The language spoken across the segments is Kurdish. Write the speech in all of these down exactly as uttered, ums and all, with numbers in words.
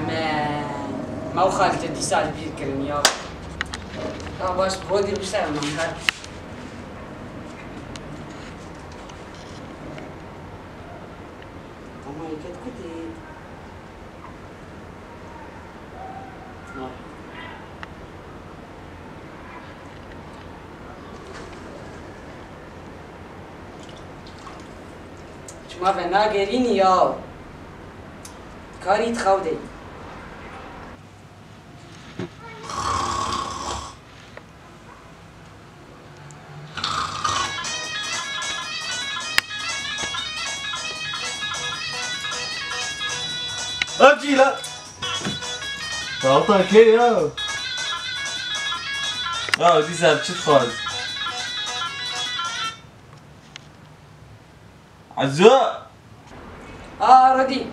Me, me û xalî te dîsa li bîr kirin ya. Ya baş, bo dî bişer min her. Ama yeket kutî. Çima venagerînî ya? Karî dixew de. Ev cî la. Alta kê ya? Ya dîsa çi dixwaz? Ezo! A, Redî.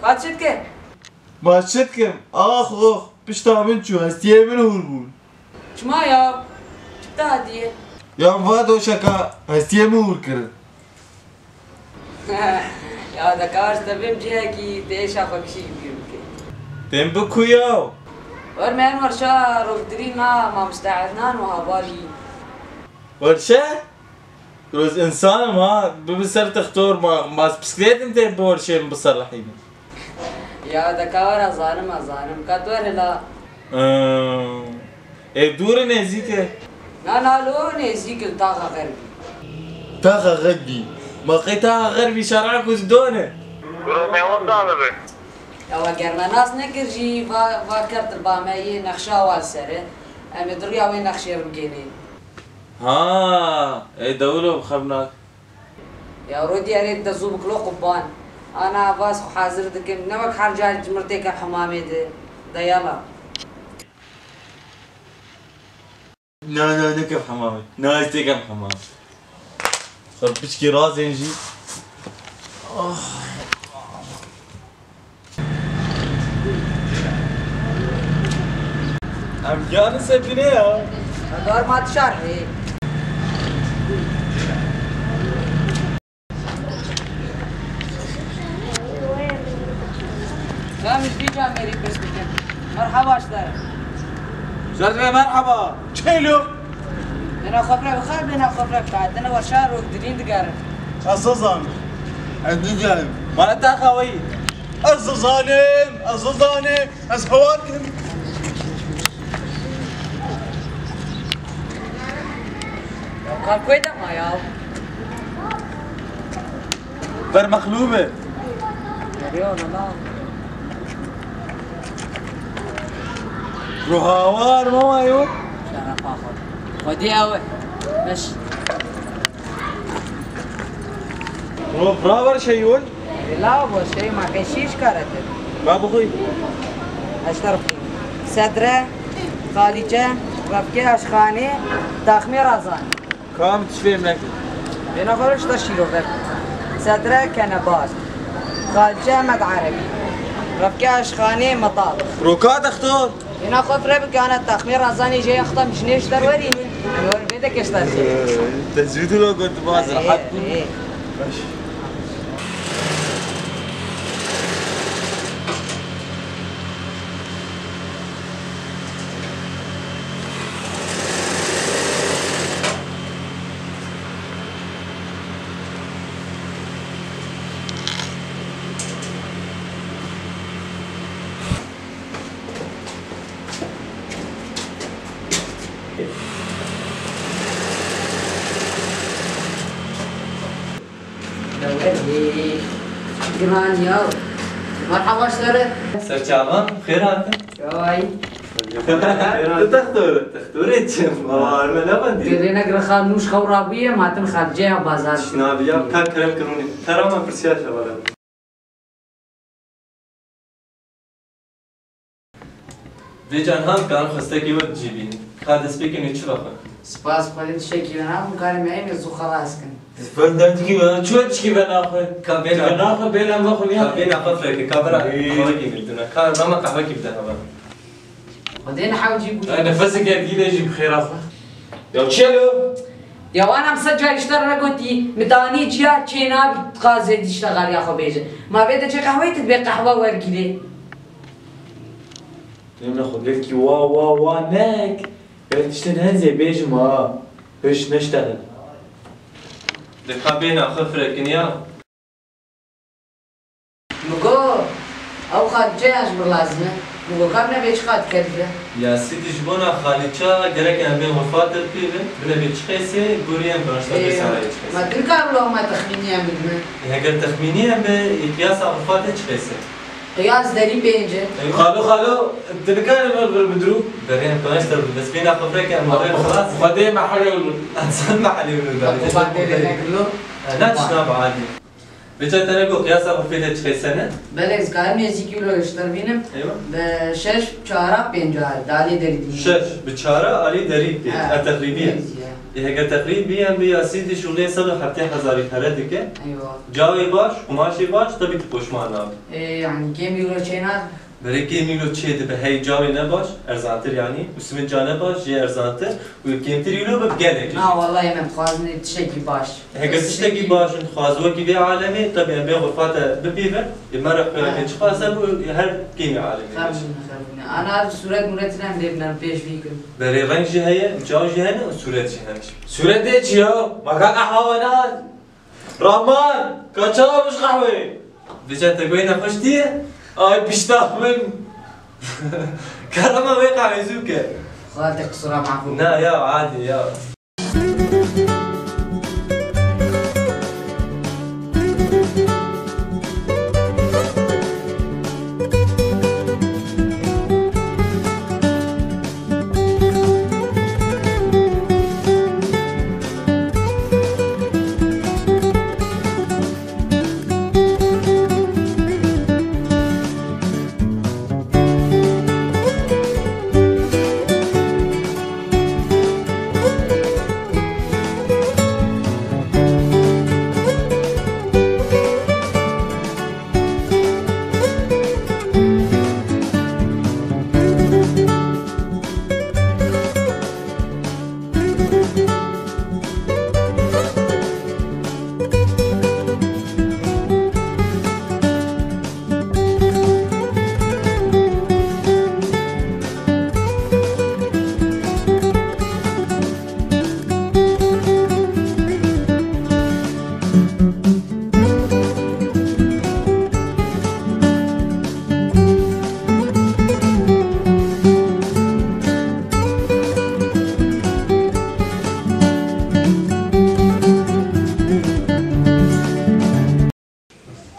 Ka çi dike? Ma çi dikim? Ax ox, pişta min çû, hestiyê min hûr bûn. Çima ya? Çi te hatiye? Ya va doşeka hestiyê min hûr kirin. Ya dekar ji te bêm cihekî tê êşa xwe kişî bîr bike. Tên bi ku ya? Wer me en werşa rokdirî na mamoste Ednan û hevalî. Werşe? Roz insanim ha, bibi ser textor ma, ma bisikletim tê borşên biselahînim. Ya deka wera zanim a zanim, ka tu were la. Ee, Ev dûr e nêzîk e? Na, na, lo nêzîk in taxa xerbî. Taxa xerbî? Ma qey taxa xerbî şer'a ku didone? Guro me wan dalibe. Ya we ger me nas nekir jî, va, va ker tu ba me yê nexşa wa li ser e. Em ê di riya wê nexşê re bigênê. Ha, ê dewlo bi xev nak. Ya ro diyarê de zû bikilo quban. Ana vaz xwe hazir dikim. Ne wek her carî ji mir têke hemamê de. De yala. Na, na, nekem hemamê. Na, ez têkem hemamê. Xwe piçkî razên jî. Ah. Em giyanin sebîne ya. Em dar ma dişar hê. Ya min ji vî camêrî pirs bikim. Merhaba ji te re. Ji te re merhaba. Çêlo? Bêhna xwe bire bixwe, bêhna xwe bire bixwe. Tine werşa rok dirîn digerin. Ez nizanim. Ez nizanim. Mane ta xaweyî. Ez nizanim. Ez nizanim. Ez hewar kim? Ya kan kuê de ma ya? Ber mexlûbe. Geliyor lan. Ruhawar mama yo. Şerefa xwe. Xwedî ew e. Beş. Ro braver şey yol. La bo şey ma ke şiş karete. Ba bixuy. Eşter. Sedre, Xalîçe, Refke Aşxanê, Taxmê Razan. Kam tu fêm nekir? Bêhna xwe rişta şîrove. Sedre Kenebar. Xalîçe Emed Erebî. Refke Aşxanê Metal. Roka dextor. Bêhna xwe fire bike ana Taxmê Razanê jê exta mijnê ji derwerî. Em wer vê de keşta jê. Te zû dilo got baz rehet bû. Baş. Giran ya. Merhaba sere. Serçavan, xêr hatin. Yay. Tu textor. Textorê çi? Baba, me ne bandî. Gelê ne girxan nûş xew rabûye, ma tim xalcê ya bazar. Şnabiya, ka kerem kirûnê. Tera me pirsiya şevala. Vêcan han kan xwestekî we dicîbînin. Ka destpêkê nê çi vexwe? Spas Xwedê tiştekî we nabim, karê me êmê zû xelas kin. Spas derdikî we, çi we tişkî ve naxwe? Ka bêna. Ve naxwe, bêlem vexwe niya. Ka bêna xwe freke, ka vera Ê. Qehwekî bidine. Ka rama qehwekî bide hava. Xwedê ne hewcî bû. Ay, nefesek ergî de jî bi xêra xwe. Ya çelo? Ya wan em sed car ji te re gotî, mitanî ciya çênabî qazê dîşte xaliya xwe bêje. Ma vê de çê qehweyê tu dibê qehwe wergîrê. Min xwe gelkî wa, wa, wa nek. Gelek tiştên henzê bêjim ha. Hiş neştexin. Dika bêhna xwe firekin ya. Min got, ew xalîçe ya ji min lazim e. Min got, ka bine bê çi xalîçe dibe? Ya Sîdî, ji bona xalîça gerek em bên xurfa te bipîvin, bine bê çi qêsê, gorî em piraşta bê Ê, sara yê çi qêsê. Ma tu nikare loma texmînî em bidime? Ê, heger texmînî em be, ê qiyasa xurfa te çi qêsê? Qiyas derî pênc e. Ey, xalo, xalo, tu nikare min vir bidrû? Berê em piraşta bi destpêna xwe fireke em Ma, xwe, xwe, xilas. Xwedê me helê wilo. Em sen me helê wilo da. Ma, xwe dê nekirlo. E, na tişt nabe adî. Vêca te ne got qiyasa xurfê te çi qêse ne? Belê, ez karim nêzîkî wilo li ji te re bînim. Eywa. Bi şeş çara pênca dalê derî dî. Şeş bi çara alî derî pê. Ha, e, teqrîbî ye. Nêzî ye. Ê, heger teqrîbî em bê ya Sîdî şûlê sed û heftê hezarî pere dike. Eywa. Cawê baş, qumaşê baş, tebî tu poşman nabe. Ê, yanî kêm wilo çê nabe? Berê kêm wilo çê dibe, hey cawê ne baş, erzantir yanî, û simit ca ne baş, jê erzantir, û kêmtir wilo bi gelek. Na, wallahî em dixwazin ê tiştekî baş. Heger tiştekî baş in dixwaz wekî vê alemê, tebî em bê xurfa te bipîvin, ê me re xwe Ha. Çiqas e, her kêmî alemê. Xebûne, xebûne. Ana sûret mûret ne em dê bine pêş vî kin. Berê reng jî heye, caw jî hene û sûret jî hene. Sûretê çi ya? Ma ka qehwa we nehat? Rahman, ka çawa bişt qehweyê? Vêca te goyê nexweş diye? Ay pişta min. Kerema wê qehwê zû ke. Xwedê qisura mafû. Na ya, adî ya.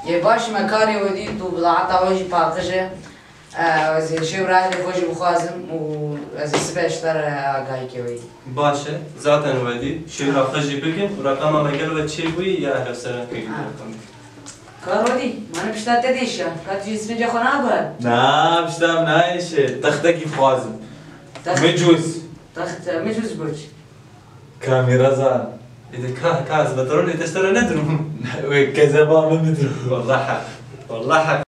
Yê baş me karê we dît û bidaeta we jî paqij e. E, ez ê şêw rayê xwe jî bixwazim û ez ê sibe ji te re agahîkê we yî. Baş e, zaten we dît. Şêw ra xwe jî bikin û reqama me gel we çêbûyî ya ehlo seran kuyî Ha. Reqam. Ka Rodî, mane pişta te dêşiya. Ka tu jî sirinca xwe naguher? Na, pişta min nayêşe. Textekî bixwazim. Text- Micûz. Text, e, micûz goç. Kamîra zan. Ê de ka, ka, ez beteronê te ji te re nedirim. Wê kezeba min bidirim. Wallah haq. Wallah haq.